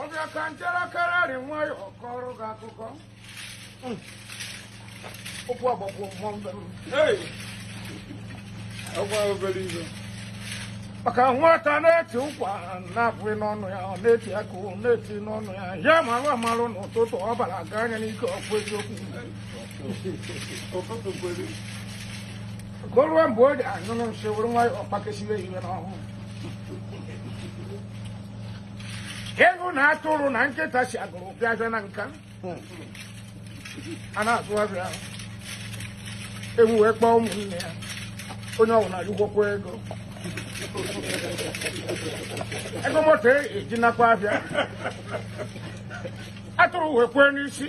Ọbịa ka nchere kararị nwayọọ kọrọ gị akụkọ. Okwu agbagwo mmụọ mbe m. Hey! Ọkwa obere ibe. Maka nwata na-eti ụkwa na-abụghị n'ọnụ ya, ọ na-eti akụ na-eti n'ọnụ ya, ya marụ amalụ n'ụtụtụ ọ bara aga anya n'ike ọkwu eziokwu. Ụtụtụ kwere. Ka o ruo mgbe o ji anyụrụ nsị were nwayọọ kpakesiwe iwe n'ọhụụ. Ego na atụrụ na nkịta si agụrụ bịa abịa na nka a na-azụ abịa, ewu wee kpọọ ụmụnne ya, onye ọbụla rigwokwa ego ego moto eji nakwa abịa, atụrụ wee kwee n'isi.